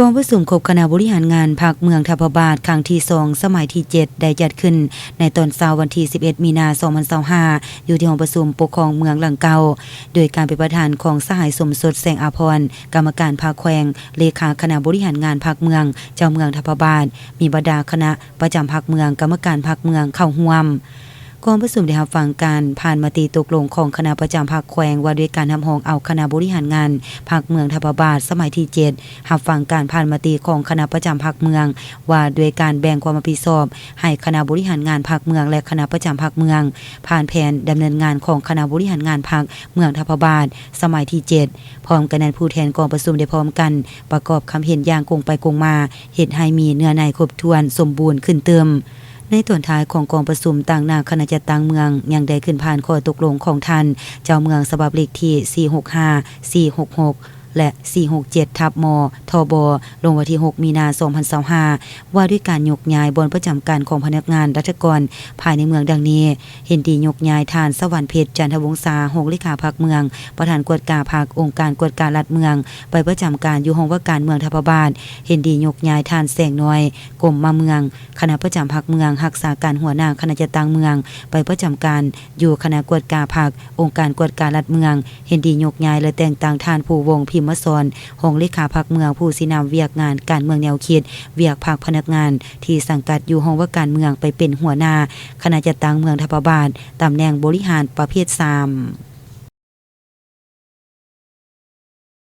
ກອງປະຊຸມຄົບຄະນະບໍລິຫານງານພັກເມືອງທັບພະບາດ ຄັ້ງທີສອງ ສະໄໝທີເຈັດ ໄດ້ຈັດຂຶ້ນໃນຕອນເຊົ້າວັນທີສິບເອັດ ມີນາ ສອງພັນຊາວຫ້າ ຢູ່ທີ່ຫ້ອງປະຊຸມປົກຄອງເມືອງຫຼັງເກົ່າ ໂດຍການເປັນປະທານຂອງສະຫາຍ ສົມສົດ ແສງອາພອນ ກຳມະການພັກແຂວງ, ເລຂາຄະນະບໍລິຫານງານພັກເມືອງ, ເຈົ້າເມືອງທັບພະບາດ, ມີບັນດາຄະນະປະຈຳພັກເມືອງ, ກຳມະການພັກເມືອງເຂົ້າຮ່ວມ. ກອງປະຊຸມໄດ້ຮັບຟັງການຜ່ານມະຕິຕົກລົງຂອງຄະນະປະຈຳພັກແຂວງ ວ່າດ້ວຍການຮັບຮອງເອົາຄະນະບໍລິຫານງານພັກເມືອງທັບພະບາດ ສະໄໝທີເຈັດ, ຮັບຟັງການຜ່ານມະຕິຂອງຄະນະປະຈຳພັກເມືອງ ວ່າດ້ວຍການແບ່ງຄວາມຮັບຜິດຊອບໃຫ້ຄະນະບໍລິຫານງານພັກເມືອງ ແລະ ຄະນະປະຈຳພັກເມືອງ, ຜ່ານແຜນດຳເນີນງານຂອງຄະນະບໍລິຫານງານພັກເມືອງທັບພະບາດ ສະໄໝທີເຈັດ. ພ້ອມກັນນັ້ນ, ຜູ້ແທນກອງປະຊຸມໄດ້ພ້ອມກັນປະກອບຄຳເຫັນຢ່າງກົງໄປກົງມາ, ເຮັດໃຫ້ມີເນື້ອໃນຄົບຖ້ວນສົມບູນຂຶ້ນຕື່ມ. ໃນຕອນທ້າຍຂອງກອງປະຊຸມ, ຕາງໜ້າຄະນະຈັດຕັ້ງເມືອງຍັງໄດ້ຂຶ້ນຜ່ານຂໍ້ຕົກລົງຂອງທ່ານເຈົ້າເມືອງ ສະບັບເລກທີສີ່ຫົກຫ້າ, ສີ່ຫົກຫົກ ແລະ ສີ່ຫົກເຈັດ ທັບ ມ ທບ ລົງວັນທີຫົກ ມີນາ ສອງພັນຊາວຫ້າ ວ່າດ້ວຍການຍົກຍ້າຍບ່ອນປະຈຳການຂອງພະນັກງານລັດຖະກອນພາຍໃນເມືອງ ດັ່ງນີ້: ເຫັນດີຍົກຍ້າຍທ່ານ ສະຫວັນເພັດ ຈັນທະວົງສາ ຮອງເລຂາພັກເມືອງ, ປະທານກວດກາພັກ, ອົງການກວດກາລັດເມືອງ ໄປປະຈຳການຢູ່ຫ້ອງວ່າການເມືອງທັບພະບາດ. ເຫັນດີຍົກຍ້າຍທ່ານ ແສງນ້ອຍ ກົມມະເມືອງ, ຄະນະປະຈຳພັກເມືອງ, ຮັກສາການຫົວໜ້າຄະນະຈັດຕັ້ງເມືອງ, ໄປປະຈຳການຢູ່ຄະນະກວດກາພັກ, ອົງການກວດກາລັດເມືອງ. ເຫັນດີຍົກຍ້າຍ ແລະ ແຕ່ງຕັ້ງທ່ານ ພູວົງ ພິມມະສອນ ຮອງເລຂາພັກເມືອງ, ຜູ້ຊີ້ນຳວຽກງານການເມືອງແນວຄິດ, ວຽກພັກ, ພະນັກງານທີ່ສັງກັດຢູ່ຫ້ອງວ່າການເມືອງ ໄປເປັນຫົວໜ້າຄະນະຈັດຕັ້ງເມືອງທັບພະບາດ, ຕຳແໜ່ງບໍລິຫານປະເພດສາມ.